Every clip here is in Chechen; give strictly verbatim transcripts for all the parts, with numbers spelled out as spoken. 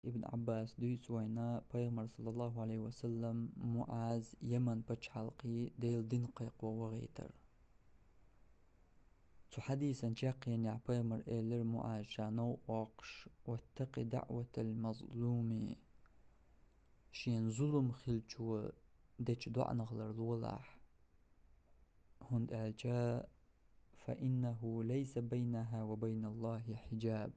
Ибн Ӏаббаса дуьйцу вайна Пайхамар, саллаллаху Ӏалайхи ва саллам, МуӀаз Яман пачхьалкхе Делан дин кхайкхо вахийтар. Цу хьадисан чаккхенехь Пайхамар элира МуӀаза ша новкъа воккхуш: «Ваттакъи даӀватал мазлуми». Шена зулам хиллачо дечу доӀанах ларлолахь, хӀунда аьлча: «Фа иннаху лайса байнаха ва байналлахи хьиджаб».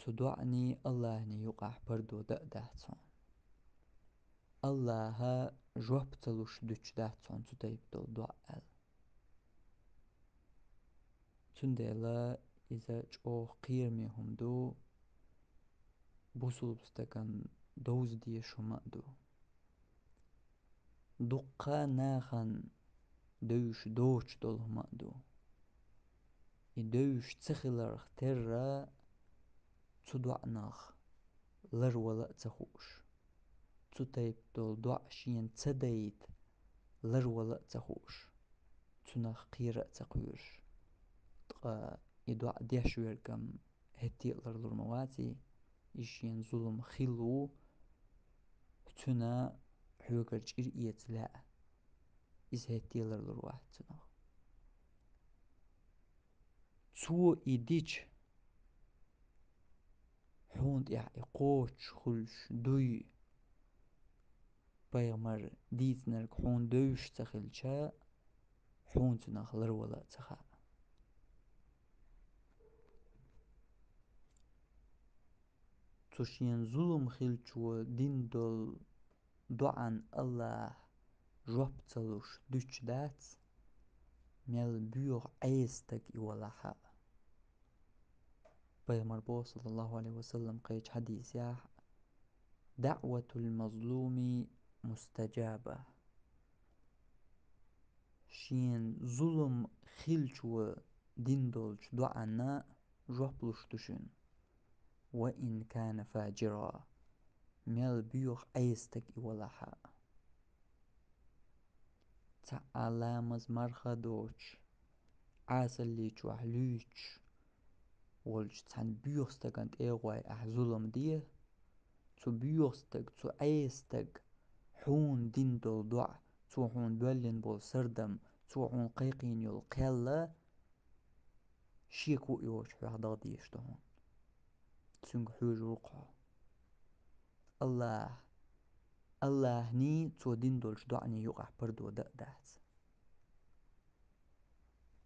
Цу доӀаний Аллахьний юкъахь пардо дан а дац хьуна. Аллахьа жоп ца луш дуьтуш дац хьуна цу тайпа долу доӀа аьлла. Цундела иза чӀогӀа кхераме хӀума ду, бусулба стагана довза дезаш хӀума а ду. Дуккха нахана девзаш доцуш долу хӀума а ду. И девзаш ца хиларх терра, цу доӀанах ларвала а ца хууш, цу тайпа долу доӀа шена ца дайта ларвала а ца хууш, цунах кхера а ца кхоьруш. Ткъа и доӀа деш верг-м хӀетте а ларлур ма ваций, иза шена зулам хилла ву, цуьнан хьоьгара чӀир эца лаьа. Иза хӀетте а ларлур вац цунах. Цо и дича, хьуна тӀехь и кхочуш хуьлуш дуй, Пайхамар дийцинарг хьуна девзаш ца хилча, хьуна цунах ларвала а ца хаьа. Цу шена зулам хиллачо дина долу доӀан Аллахьа жоп ца луш дуьтуш дац, мел боьха Ӏеса стаг и валахь а. Пайхамар боху, саллаллаху Ӏалайхи ва саллам, кхечу хьадисехь: «ДаӀватул мазлуми мустаджаба». Шена зулам хиллачо дина долчу доӀанна жоп луш ду шуна. «Ва ин кана фаджира», мел боьха Ӏеса стаг и валахь а. Цхьа а ламаз, марха а доцуш, Ӏесаллин чохь луьйчуш волчу цхьана боьха стагана тӀе а гӀой ахь зулам де, цу боьха стаг, цу Ӏеса стаг хьуна дина долу доӀа, цо хьуна боьллина болу сардам, цо хьуна кхайкхийна йолу кхел а шеко йоцуш хьох дагӀа дезаш ду хьуна. Цуьнга хьоьжур ву-кх хьо. Аллахь, Аллахьний цо дина долчу доӀаний юкъахь пардо дан а дац.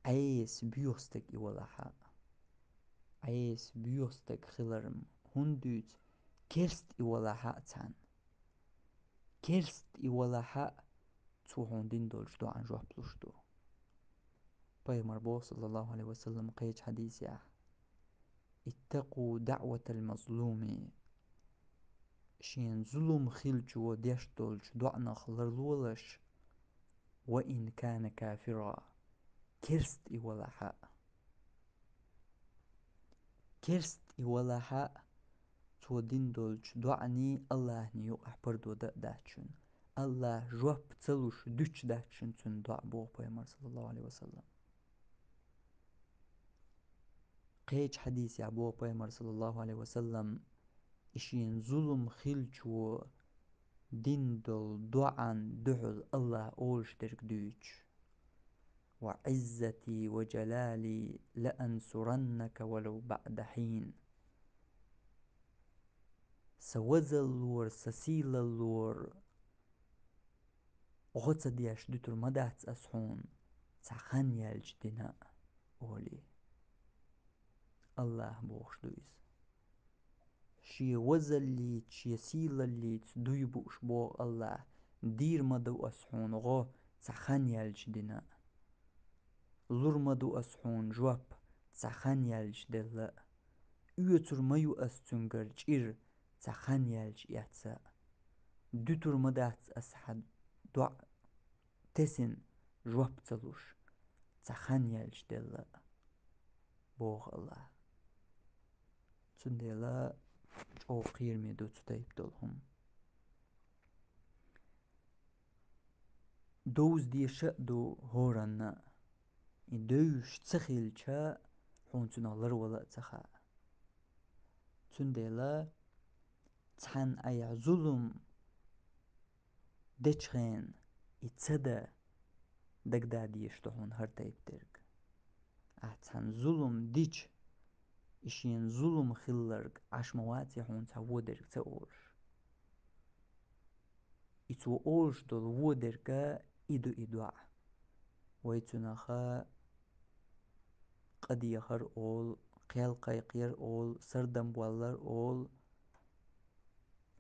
Ӏеса боьха стаг и валахь а. Ӏеса боьха стаг хилар-м хӀунда дуьйцу, керста и валахь а цхьана. Керста и валахь а, цо хьуна дина долчу доӀан жоп луш ду. Пайхамар боху, саллаллаху Ӏалайхи ва саллам, кхечу хьадисехь: «Иттакъу даӀватал мазлуми». Шена зулам хиллачо деш долчу доӀанах ларлолаш, «ва ин кана кафира», керста и валахь а. Керста и валахь а, цо дина долчу доӀаний Аллахьний юкъахь пардо дан а дац шуна. Аллахь жоп ца луш дуьтуш дац шуна цуьнан доӀа, боху Пайхамар, саллаллаху Ӏалайхи ва саллам. Кхечу хьадисехь боху Пайхамар, саллаллаху Ӏалайхи ва саллам, и шена зулам хиллачо дина долу доӀан дуьхьал Аллахь олуш дерг дуьйцуш: «Ва Ӏиззати ва джалали ла ансураннака валав баӀда хьин». Сан вазаллора, сан сийлаллора гӀо ца деш дуьтур ма дац ас хьуна, цхьа хан яьлча дина а, олий. Аллахь бохуш ду иза. Шен вазаллица, шен сийлаллица дуй бууш боху Аллахь, дийр ма ду ас хьуна гӀо, цхьа хан яьлча дина а. Лур ма ду ас хьуна жоп, цхьа хан яьлча делла а. Оьцур ма ю ас цуьнгара чӀир, цхьа хан яьлча эцца а. Дуьтур ма дац ас хьан доӀа тесина жоп ца луш, цхьа хан яьлча делла а, боху Аллахь. Цундела чӀогӀа кхераме ду цу тайпа долу хӀума. Довза дезаш а ду хӀоранна а, и девзаш ца хилча, хьуна цунах ларвала а ца хаьа. Цундела цхьанна айхьа зулам дечхьана и ца дан дагадеш ду хьуна хӀара тайпа дерг. Ахьа цхьанна зулам дича, и шена зулам хилларг Ӏаш ма ваций хьуна цхьа вон дерг ца олуш. И цо олуш долу вон дерг и ду и доӀа. Вай цунах къа дехар олу, кхел кхайкхаяр олу, сардам боллар олу.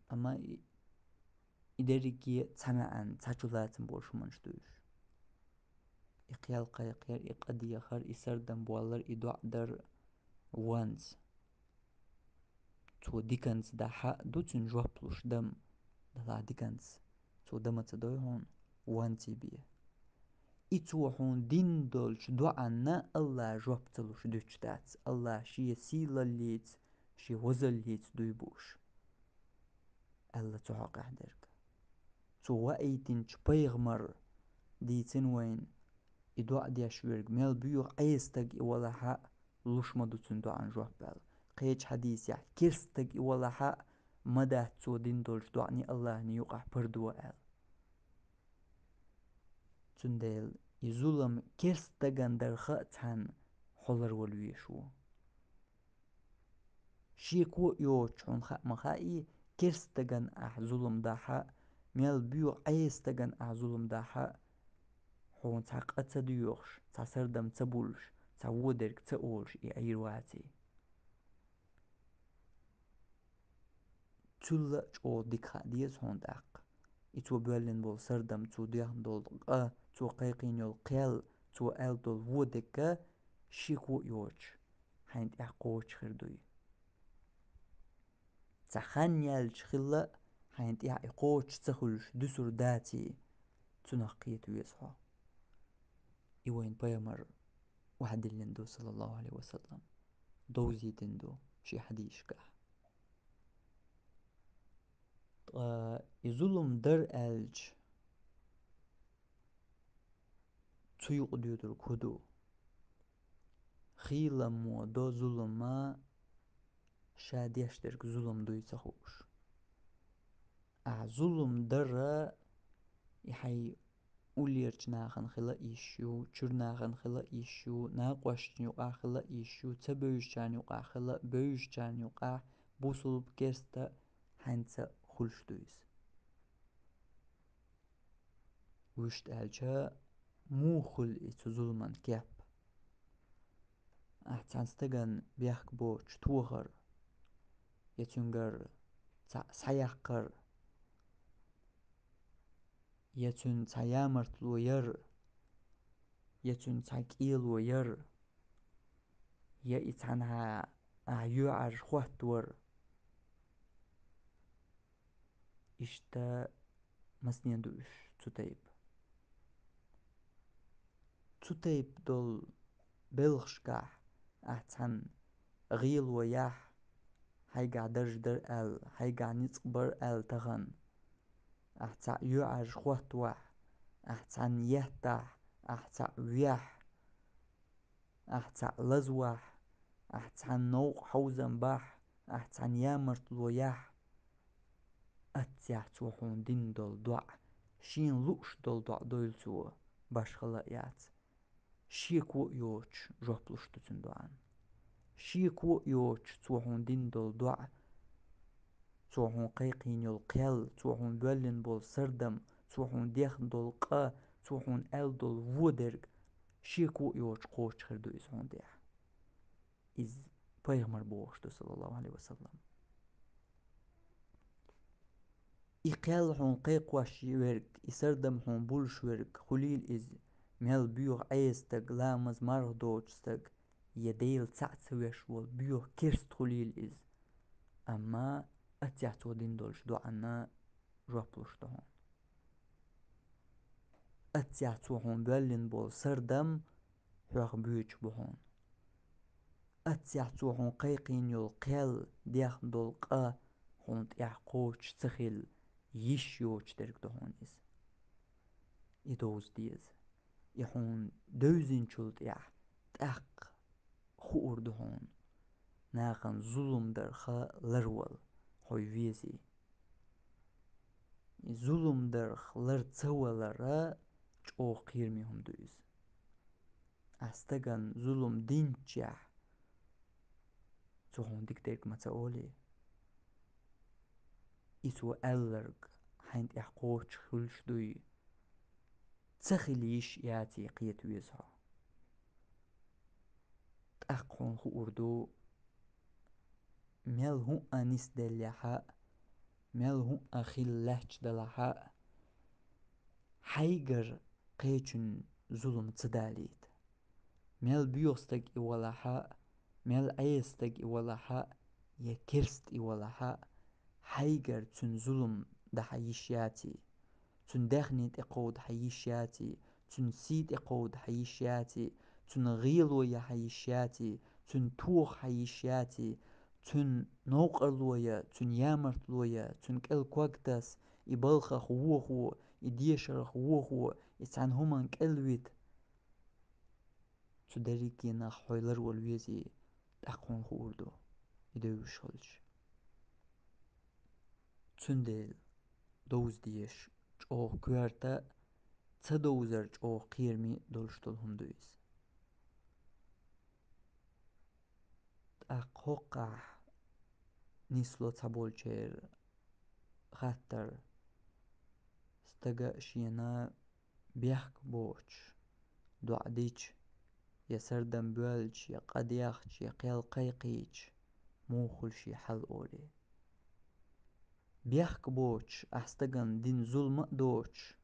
Амма и, и дерриге цхьа маьӀна, цхьа чулацам болуш хӀуманаш ду уьш. И кхел кхайкхаяр, и къа дехар, и сардам боллар, и доӀа дар ванца. Цо диканца дахьа а ду цуьнан жоп луш дам, далахь диканца цо дама ца дой хьуна, ванций бе. И цо хьуна дина долчу доӀанна Аллахьа жоп ца луш дуьтуш дац, Аллахь шен сийлаллица, шен возаллица дуй бууш, аьлла цу хьокъехь дерг. Цо ваийтинчу пайхамара дийцина вайна, и доӀа деш верг мел боьха Ӏеса стаг и валахь а, луш ма ду цуьнан доӀан жоп аьлла. Кхечу хьадисехь, керста стаг и валахь а, ма дац цо дина долчу доӀанийн Аллахьний юкъахь пардо аьлла. Цундела и зулам керста стагана дар хаа цхьанна хьо ларвала везаш ву. Шеко а йоцуш хьуна хаа ма хаий, керста стагана ахь зулам дахьа а, мел боьха Ӏеса стагана ахь зулам дахьа а, хьуна цхьа къа ца доьхуш, цхьа сардам ца буллуш, цхьа вон дерг ца олуш и Ӏийр ваций. Цул а чӀогӀа дика хаа деза хьуна тӀаккха. И цо боьллина болу сардам, цо дехна долу къа, цо кхайкхийна йолу кхел, цо аьлла долу вон дерг шеко а йоцуш, хьайна тӀехь кхочуш хир дуй. Цхьа хан яьлча хилла а, хьайна тӀехь и кхочуш ца хуьлуш дуьсур даций, цунах кхета веза хьо. И вайн пайхамара охьадиллина ду, саллаллаху Ӏалайхи ва саллам, довзийтина ду шен хьадисашкахь. Ткъа и зулам дара аьлча, цу юкъа доьдург хӀун ду? Хийламо до зулам а, ша деш дерг зулам дуй ца хууш. Ахьа зулам дара, и хьайн уллерчу нахана хила йиш ю, чуьра нахана хила йиш ю, накъосташна юкъахь хила йиш ю, ца бевзачарна юкъахь хила, бевзачарна юкъахь, бусулба, керста, хьаьнца хуьлуш ду иза. Вуьшта аьлча, муха хуьлу и цу зуламан кеп? Ахь цхьана стагана бехк боцуш тохар, я цуьнгара цхьаъ схьаяккхар, я цуьнан цхьа ямартло яр, я цуьнан цхьа кӀело яр, я и цхьанхьа ахь йоьӀарш хӀоттавар. Иштта массанена ду уьш цу тайпа. Цу тайпа долу белхашкахь ахь цхьанна гӀело яхь, хьайгахь дарж дара аьлла, хьайгахь ницкъ бара аьлла тахана, ахь цхьаъ йоьӀарш хӀоттавахь, ахь цхьанна еттахь, ахь цхьаъ вехь, ахь цхьаъ лазвахь, ахь цхьанна новкъа хьовзам бахь, ахь цхьанна ямартло яхь, аццехь цо хьуна дина долу доӀа, шена лууш долу доӀа дойла цо, башхала а яц. Шеко а йоцуш жоп луш ду цуьнан доӀан. Шеко а йоцуш цо хьуна дина долу доӀа, цо хьуна кхайкхийна йолу кхел, цо хьуна боьллина болу сардам, цо хьуна дехна долу къа, цо хьуна аьлла долу вон дерг, шеко а йоцуш кхочуш хир ду иза хьуна тӀехь. Иза пайхамар бохуш ду, саллаллаху Ӏалайхи ва саллам. И кхел хьуна кхайкхош верг, и сардам хьуна булуш верг, хуьлийла иза мел боьха Ӏеса стаг, ламаз, марха доцу стаг, я Дела цхьаъ ца веш волу боьха керста хуьлийла иза. Амма аццехь цо дина долчу доӀанна жоп луш ду хьуна. Аццехь цо хьуна боьллина болу сардам хьох боьдуш бу хьуна. Аццехь цо хьуна кхайкхийна йолу кхел, дехна долу къа хьуна тӀехь кхочуш ца хилла, йиш йоцуш дерг ду хьуна иза. И довза деза. И хьуна девзинчул тӀехь тӀаккха хуур ду хьуна. нахана зулам дарха ларвала хьо везий. И зулам дарха лар ца валар чӀогӀа кхераме хӀума да из. Ахь стагана зулам динчехь, цо хьуна дика дерг ма ца олий. И цо аьлларг хьайна тӀехь кхочуш хуьлуш дуй, ца хила йиш яций кхета веза хьо. ТӀаккха хьуна хуур ду, мел хӀуъа нисделлехь а, мел хӀуъа хила лаьтташ делахь а, хьайгара кхечун зулам ца далийта. Мел боьха стаг и валахь а, мел Ӏеса стаг и валахь а, я керста и валахь а, хьайгара цуьнан зулам дахьа йиш яций, цуьнан даьхни тӀекховда хьан йиш яций, цуьнан сий тӀекховда хьан йиш яций, цуьнан гӀело яхьа йиш яций, цуьнан тоха хьан йиш яций, цуьнан новкъарло я, цуьнан ямартло я, цуьнан кӀел ког таса, и балхах вохо, и дешарах вохо, и цхьана хӀуманна кӀел вита. Цу дерригенах хьо ларвала везий, тӀаккха хьуна хуур ду, и девзаш хилча. Цундела довза дезаш чӀогӀа коьрта, ца довзар чӀогӀа кхераме долуш долу хӀума ду иза. ТӀаккха хӀокхахь нисло цхьаболчеран хаттар: стага шена бехк боцуш доӀа дича, я сардам боьлча, я къа дехча, я кхел кхайкхийча, муха хуьлу шен хьал олий. Бехк боцуш, ахь стагана дина зулам а доцуш,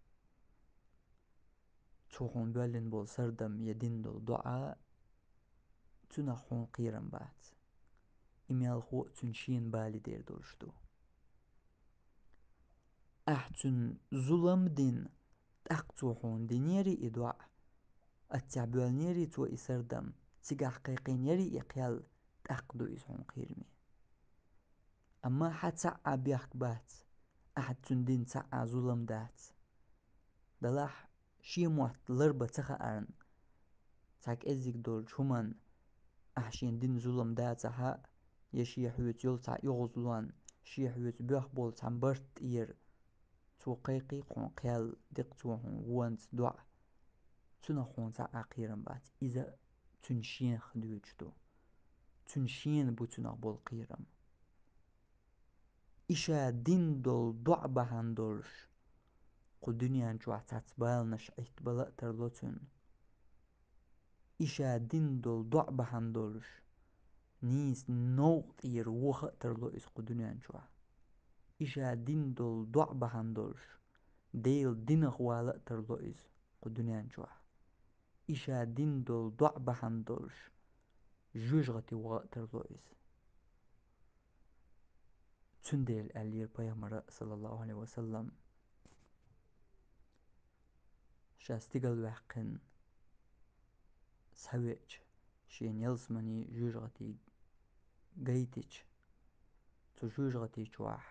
цо хьуна боьллина болу сардам я дина долу доӀа, цуьнах хьуна кхерам бац. И мелхо а цуьнан шена бале дер долуш ду. Ахь цуьнан зулам дина, тӀаккха цо хьуна динерий и доӀа, аццехь боьллинерий цо и сардам, цигахь кхайкхийнерий и кхел, тӀаккха ду иза хьуна кхераме. Амма хьан цхьаъ а бехк бац, ахьа цуьнан дина цхьаъ а зулам дац. Делахь шен мотт ларбан ца хаарна, цхьа кӀеззиг долчу хӀуманна ахьа шена дина зулам дацахь а, я шен хьоьца йолу цхьа оьгӀазлонна, шен хьоьца боьхна болу цхьана барт тӀера, цо кхайкхий хьуна кхел, дика цо хьуна вонца доӀа, цунах хьуна цхьа а кхерам бац. Иза цуьнан шех дуьйцуш ду. Цуьнан шена бу цунах болу кхерам. И ша дина долу доӀа бахьана долуш, кху дуьнен чохь цхьацца баланаш Ӏиттабала а тарло цуьнан. И ша дина долу доӀа бахьана долуш, нийса новкъа тӀера ваха а тарло иза кху дуьнен чохь. И ша дина долу доӀа бахьана долуш, Делан динах вала а тарло иза кху дуьнен чохь. И ша дина долу доӀа бахьана долуш, жоьжахати ваха а тарло иза. Цундела аьллера пайхамара, саллаллаху Ӏалайхи ва саллам, ша стигал ваьккхина схьавеача, шена ялсамани жоьжахати гайтича, цу жоьжахати чохь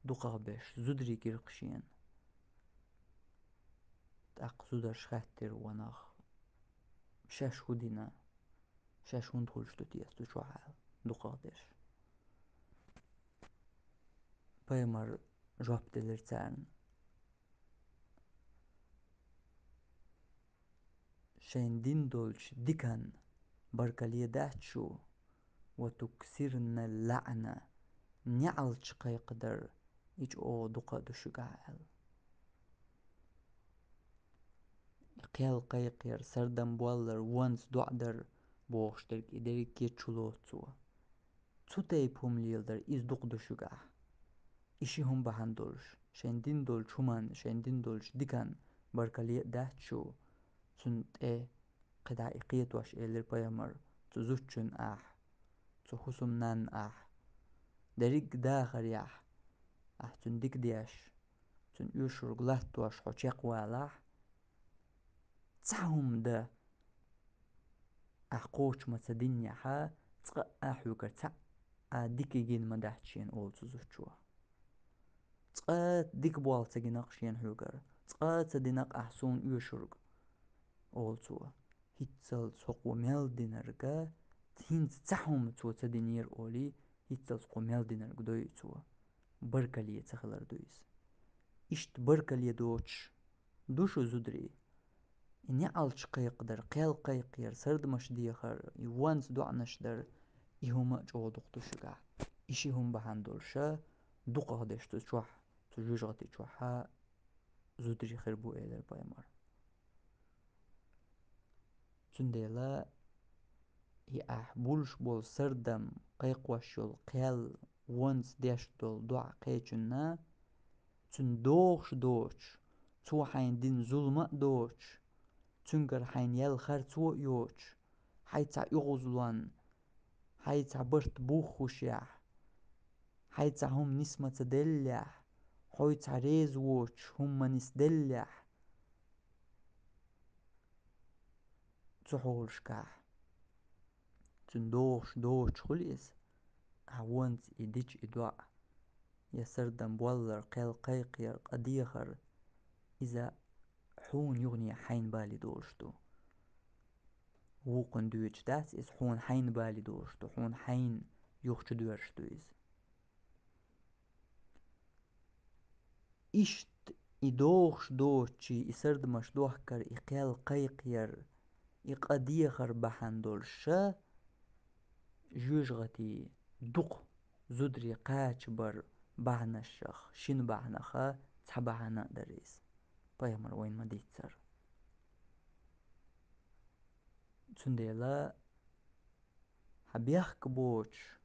дукхахберш зударий гира-кх шена. ТӀаккха зударша хаьттира ванах: «Шаьш хӀун дина? Шаьш хӀунда хуьлуш ду те цу чохь?» — аьлла, дукхахдерш. Пайхамара жоп делира царна: «Шайна дина долчу диканна баркалле дац шу, ва туксирна лаӀна, неӀалт кхайкхадар, и чӀогӀа дукха а ду шуьгахь», — аьлла. Кхел кхайкхаяр, сардам боллар, вонца доӀа дар бохуш дерг, и дерриг а чулоцу цо. Цу тайпа хӀума леладар, иза дукха ду шуьгахь. И ши хӀума бахьана долуш, шайна дина долчу хӀуманна, шайна дина долчу диканна баркалле а дац шу, цунна тӀе кхидӀа и кхетош, элира пайхамара, цу зудчунна ахь, цу хӀусамнанна ахь. Дерриг а дахарехь, ахь цунна дика деш, цуьнан оьшург латтош хьо чекхвалахь, цхьа хӀума дан ахь кхочуш ма ца динехь, цкъа а хьоьгара цхьа а дика гина ма дац шена, олу цу зудчо. Цкъа а дика болх ца гина-кх шена хьоьгара, цкъа а ца дина-кх ахь суна оьшург, олу цо. ХӀинццалц хӀокхо мел динарг а хӀинца цхьа хӀума цо ца динера олий, хӀинццалц кхо мел динарг дой цо. Баркалле ца хилар ду иза. Иштта баркалле доцуш ду шу, зударий. И неӀалташ кхайкхадар, кхел кхайкхаяр, сардамаш дехар, и вонца доӀанаш дар, и хӀума а чӀогӀа дукха ду шуьгахь. И ши хӀума бахьана долуша дукхах деш цу чохь, цу жоьжахати чохьа зударий хир бу, элира пайхамара. Цундела и ахь булуш болу сардам, кхайкхош йолу кхел, вонца деш долу доӀа кхечунна, цуьнан догӀуш доцуш, цо хьайна дина зулам а доцуш, цуьнгара хьайна яьлла харцо а йоцуш, хьайн цхьа оьгӀазлонна, хьайн цхьа барт буххушехь, хьайн цхьа хӀума нисма ца деллехь, хьо цхьа реза воцуш хӀума ма нисделлехь, цу хьолашкахь цуьнан догӀуш доцуш хуьлу иза, ахь вонца и дича и доӀа, я сардам боллар, кхел кхайкхаяр, къа дехар, иза хьуна юхане хьайна бале долуш ду. Вукхунна доьдуш дац иза, хьуна хьайна бале долуш ду, хьуна хьайна юха чудоьрзуш ду иза. Иштта и догӀуш доцучий, и сардамаш дохкар, и кхел кхайкхаяр, и къа дехар бахьана долуша, жоьжахати дукха зударий кхачабар бахьанашах шина бахьанаха цхьа бахьана а дара иза, пайхамара вайна ма-дийццара. Цундела хьан бехк боцуш,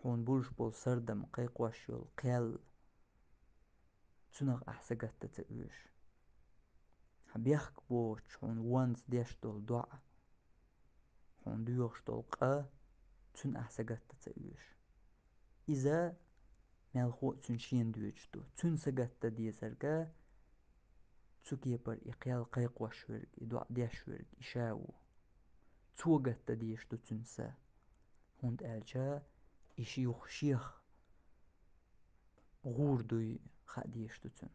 хьуна булуш болу сардам, кхайкхош йолу кхел, цунах ахь сагатта ца оьшу. Хьан бехк боцуш, хьуна вонца деш долу доӀа, хьуна доьхуш долу къа, цуьнан ахь сагатта ца оьшу. Иза мелхо а цуьнан шена доьдуш ду. Цуьнан сагатта дезарга цу кепара и кхел кхайкхош верг, и доӀа деш верг, и ша ву. Цо гатта дезаш ду цуьнан са, хӀунда аьлча и ши юха шех гӀур дуй хаа дезаш ду цуьнан.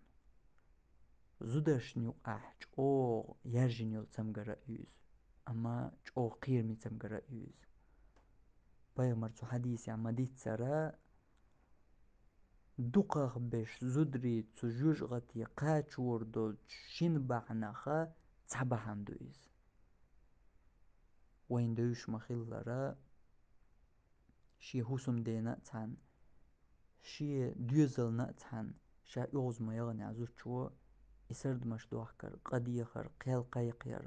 Зударшна юкъахь чӀогӀа яьржина йолу цамгар а ю иза, амма чӀогӀа кхераме цамгар а ю иза. Пайхамара цу хьадисехь ма-дийццара, дукхах беш зударий цу жоьжахати кхачор долчу шина бахьанаха цхьа бахьана ду иза. Вайна девзаш ма-хиллара, шен хӀусамдена а цхьаьна, шен доьзална а цхьаьна, ша оьгӀаз ма-яхханехь зудчо и сардамаш дохкар, къа дехар, кхел кхайкхаяр.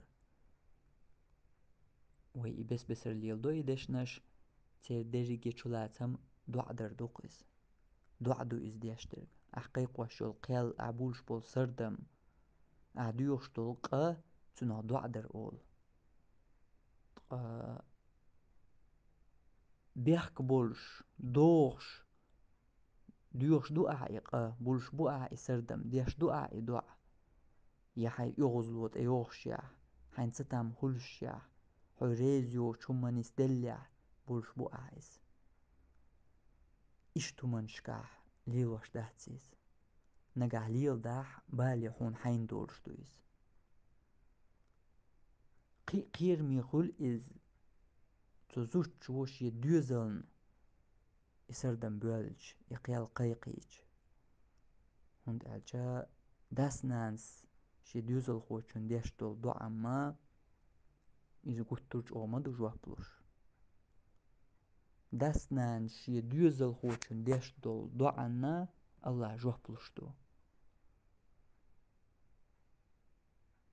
Вай и бес-бесара леладо и дешнаш, церан дерриге чулацам доӀа дар ду-кх иза. ДоӀа ду иза деш дерг. Ахь кхайкхош йолу кхел, ахь булуш болу сардам, ахь доьхуш долу къа, цунах доӀа дар олу. Ткъа бехк болуш, догӀуш, доьхуш ду ахь и къа, булуш бу ахь и сардам, деш ду ахь и доӀа. Я хьайн оьгӀазло тӀейогӀушехь, хьайна цатам хуьлушехь, хьо реза йоцуш хӀума нисделлехь, булуш бу ахь иза. Иштта хӀуманашкахь лелош дац иза. Нагахь леладахь, бале хьуна хьайна долуш ду иза. Кхин а кхераме хуьлу иза цу зудчо шен доьзална и сардам боьллича, и кхел кхайкхийча. ХӀунда аьлча дас-нанас шен доьзалхочунна деш долу доӀа ма, иза гуттар а чӀогӀа ма ду жоп луш. Дас-нанас шен доьзалхочунна деш долу доӀанна АллахӀа жоп луш ду.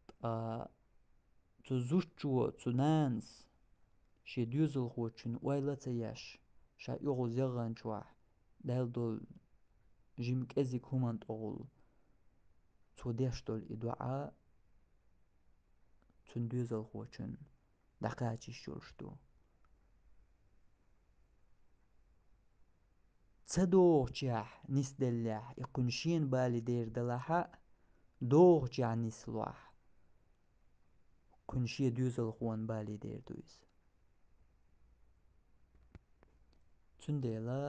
Ткъа цу зудчо, цу нанас шен доьзалхочунна ойла а ца еш, ша оьгӀаз яхханчохь, Далла долу жима кӀезиг хӀуманна тӀехула, цо деш долу и доӀа цуьнан доьзалхочунна дӀакхача йиш йолуш ду. Ца догӀучехь нисделлехь, и кхуьнан шена бале дер далахь а, догӀучехь нислохь, кхуьнан шен доьзалхонан бале дер ду иза. Цундела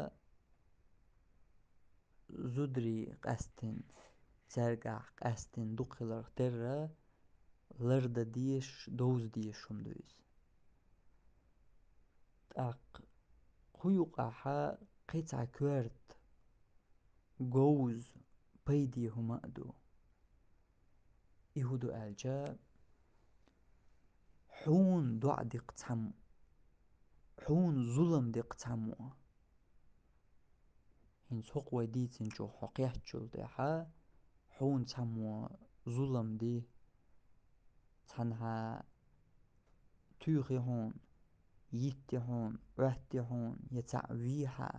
зударий къаьстина, цаьргахь къаьстина дукха хиларх терра, лардан дезаш, довза дезаш хӀума ду иза. ТӀаккха кху юкъахьа кхин цхьа коьрта говза, пайде хӀума а ду. И хӀун ду аьлча, хьуна доӀа дикх цхьаммо, хьуна зулам дикх цхьаммо. ХӀинца хӀокху вай дийцинчух хьо кхеттачул тӀаьхьа, хьуна цхьаммо зулам ди, цхьанхьа туьйхи хьуна, йитти хьуна, Ӏоьтти хьуна, я цхьаъ вийхьа,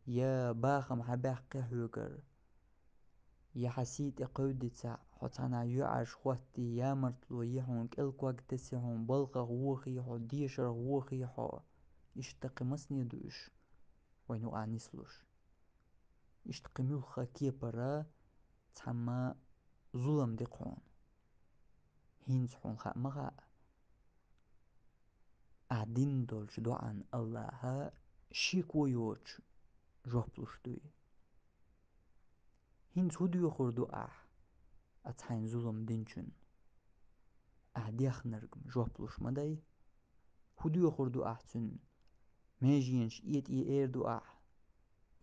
я бахам хьабаьккхи хьоьгара, я хьан сий тӀе кхевди цхьаъ, хьо цхьанхьа йоьӀаш хӀотти, ямартло йи хьуна, кӀел ког теси хьуна, балхах вохи хьо, дешарх вохи хьо. Иштта кхин масане ду уьш, вайна юкъахь нислуш. Иштта кхин муьлхха кепара цхьамма зулам ди хьуна. ХӀинца хьуна хаа ма хаьа, ахь дина долчу доӀан АллахӀа шеко йоцуш жоп луш дуй. ХӀинца хӀун доьхур ду ахь, ас хьайна зулам динчунна? Ахь дехнарг жоп луш ма дай. ХӀун доьхур ду ахь цуьнан? Меженаш этӀе эр ду ахь,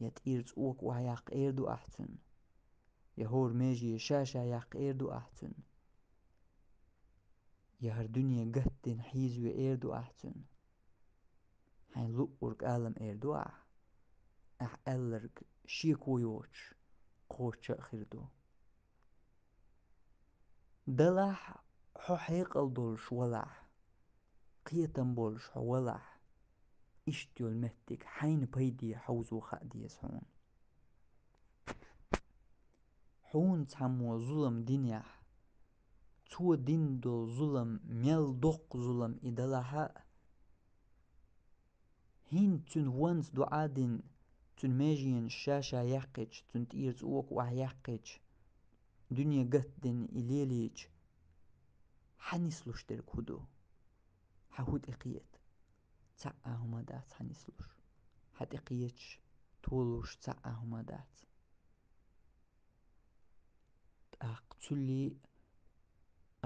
я тӀера цӀока охьаяккха эр ду ахь цуьнан? Я хӀора меже ша-ша яккха эр ду ахь цуьнан? Я хӀара дуьне гатдина хьийзаве эр ду ахь цуьнан? Хьайна луъург алам эр ду ахь? Ахь аьлларг шеко йоцуш кхочуш а хир ду. Делахь, хьо хьекъал долуш валахь, кхетам болуш хьо валахь, иштта йолу меттиг хьайна пайде хьовзо хаа деза хьуна. Хьуна цхьаммо зулам динехь, цо дина долу зулам мел доккха зулам и далахь а, хӀинца цуьнан вонца доӀа дина, цуьнан меженаш ша-ша яьккхича, цуьнан тӀера цӀока охьаяьккхича, дуьне гатдина и лелийча, хьан нислуш дерг хӀун ду? Хьан хӀун тӀекхета? Цхьа а хӀума дац хьан нислуш. Хьан тӀекхеташ, толуш цхьа а хӀума дац. ТӀаккха цуьллий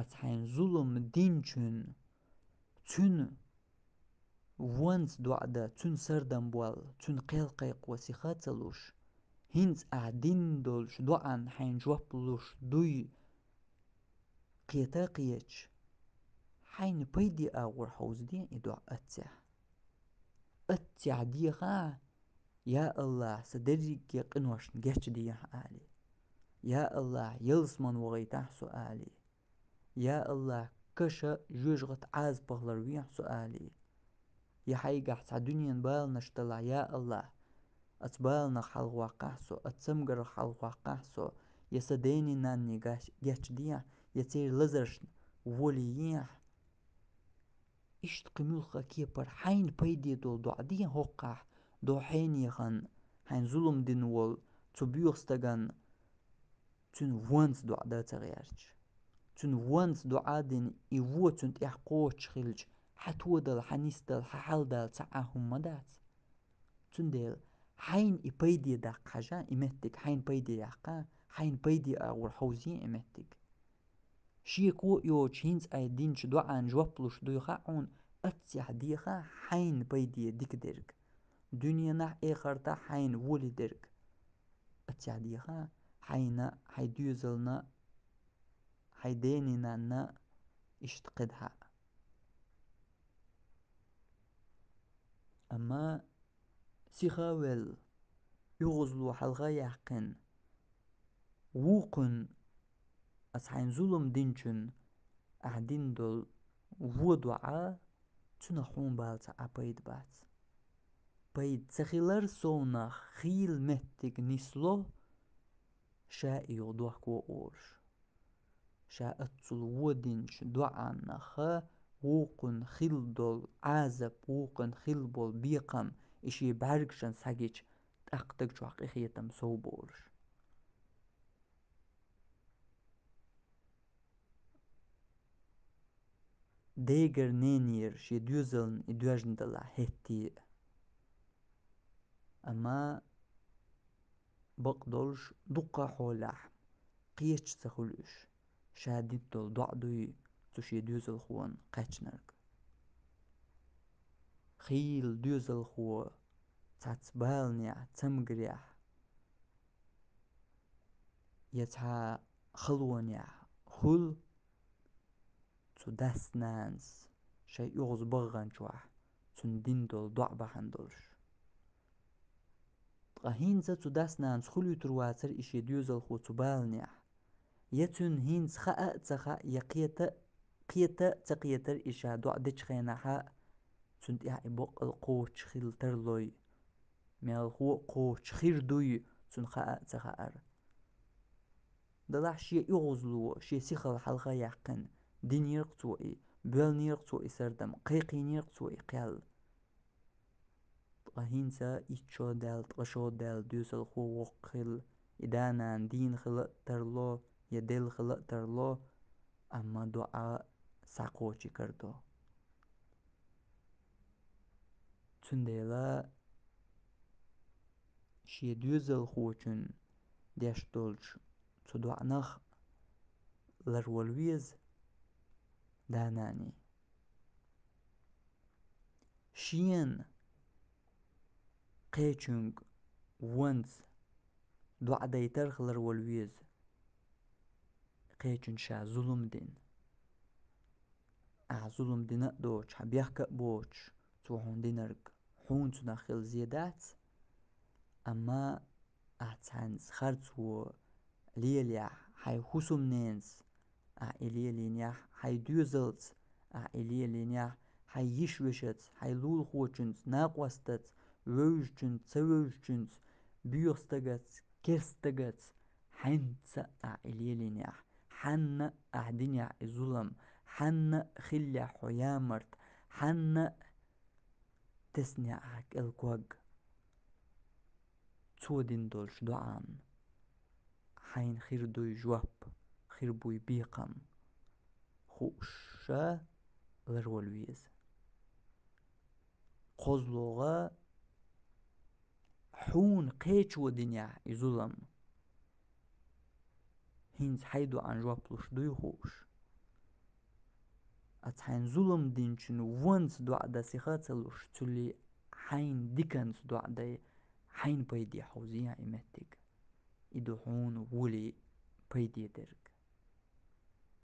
ас хьайна зулам динчун, цуьнан вонца доӀа дан, цуьнан сардам болла, цуьнан кхел кхайкхо сиха а ца луш, хӀинца ахь дина долчу доӀан хьайна жоп луш дуй, кхета а кхеташ, хьайна пайде агӀор хьовзаде и доӀа аццехь. Аццехь деха: «Я АллахӀ, сан дерриге къиношна гечдехьа», — али. «Я АллахӀ, ялсаман вахийтахьа со», — али. «Я АллахӀ, каша жоьжахати Ӏазапах ларвехьа со», — али. Я хьайгахь цхьа дуьненан баланаш далахь: «Я АллахӀ, оцу баланах хьалхаваккхахьа со, оцу цамгарх хьалхаваккхахьа со, я сан дений нанний геч-, гечдехьа, я церан лазаршна волийехьа». Иштта кхин муьлхха кепара хьайна пайде долу доӀа де хӀоккхахь, до хьенехан, хьайна зулам дина волу цу боьха стаган, цуьнан вонца доӀа дан ца гӀерташ. Цуьнан вонца доӀа дина, и вон цуьнан тӀехь кхочуш хилча, хьан тодала, хьан нисдала, хьан хьалдала цхьа а хӀума ма дац. Цундела хьайна и пайде даккха хьажа, и меттиг хьайна пайде яккха, хьайна пайде агӀор хьовзае и меттиг. Шеко а йоцуш, хӀинца айхьа динчу доӀан жоп луш дуй хаьа хьуна, аццехь деха хьайна пайде дика дерг, дуьненахь, эхартахь хьайна волий дерг. Аццехь деха хьайна, хьайн доьзална, хьайн дений нанна, иштта кхидӀа а. Амма сиха а велла, оьгӀазло хьалха а яьккхина, вукхунна, ас хьайна зулам динчунна, ахь дина долу вон доӀа, цунах хьуна бала цхьа а пайда бац. Пайда ца хилар совнах хийла меттиг нисло, ша и юха дохко олуш. Ша аццул вон динчу доӀаннаха вукхунна хилла долу Ӏазап, вукхунна хилла болу бекхам, и шен бӀаьргашна схьагича, тӀаккха даг чохь къинхетам сов болуш. Дегара ненера шен доьзална и доьжна далахь хӀетте а. Амма бакъдолуш дуккха а хьолехь кхеташ ца хуьлу уьш, ша дина долу доӀа дуй цу шен доьзалхона кхаьчнарг. Кхыйола доьзалхо цхьацца баланехь, цамгарехь я цхьа халонехь хуьлу цу дас-нанас шайн оьгӀаз баханчохь цунна дина долу доӀа бахьана долуш. Ткъа хӀинца цу дас-нанас хуьлуьйтур вацара и шен доьзалхо цу баланехь. Я цуьнан хӀинца хаа а ца хаьа, я кхета а, кхета а ца кхетара и ша доӀа дечу хенахь, цунна тӀехь и боккъал кхочуш хила тарлой, мелхо а кхочуш хир дуй, цунна хаа а ца хаьара. Делахь шен оьгӀазло, шен сихалла хьалха а яьккхина, динера-кх цо и, боьлнера-кх цо и сардам, кхайкхийнера-кх цо и кхел. Ткъа хӀинца итт шо даьлла, ткъа шо даьлла доьзалхо воккха хилла, и да-нана дийна хила а тарло, я делла хила а тарло, амма доӀа схьакхочий карадо. Цундела шен доьзалхочун деш долчу цу доӀанах ларвала веза да-наний. Шена кхечуьнга, вонца доӀа дайтарх ларвала веза, кхечуьнга ша зулам дина. Ахь зулам дина а доцуш, хьан бехк а боцуш, цо хьуна динарг хьуна цунах хила зе дац, амма ахь цхьаьнца харцо лелаяхь, хьайн хӀусамненца ахь и лелийнехь, хьайн доьзалца ахь и лелийнехь, хьайн йиш-вешаца, хьайн лулахочуьнца, накъостаца, вевзачуьнца, ца вевзачуьнца, боьха стагаца, керста стагаца, хьаьнца ахь и лелийнехь, хьанна ахь динехь и зулам, хьанна хиллехь хьо ямарта, хьанна теснехь ахь кӀел ког. Цо дина долчу доӀанна хьайна хир дуй жоп, хир буй бекхам хууш ша ларвала веза. КхозлагӀа, хьуна кхечо динехь и зулам, хӀинца хьайн доӀанна жоп луш дуй хууш. Ас хьайна зулам динчун вонца доӀа дан сиха а ца луш, цуьллий хьайна диканца доӀа дай, хьайна пайде хьовзийхьа и меттиг. И ду хьуна волий пайде дерг.